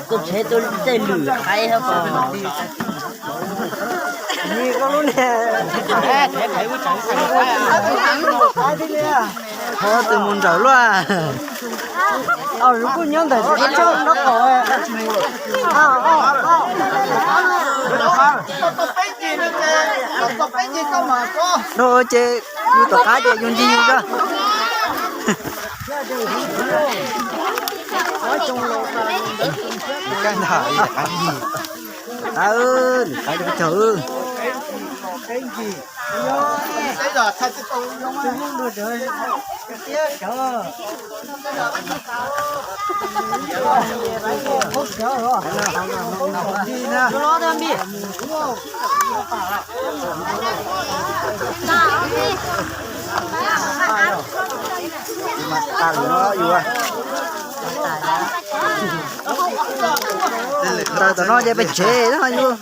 Tus tsheb tus tej lwm qaib hab ko. Ho tus mus nrawm luaj. Kuj nyob ntawm tus tsheb nraub qaum. Dhau ces yus tom qab ces yus ncig yus zog. Qaib, qaib, qaib. Ntaus tom no ces peb tsev na yus.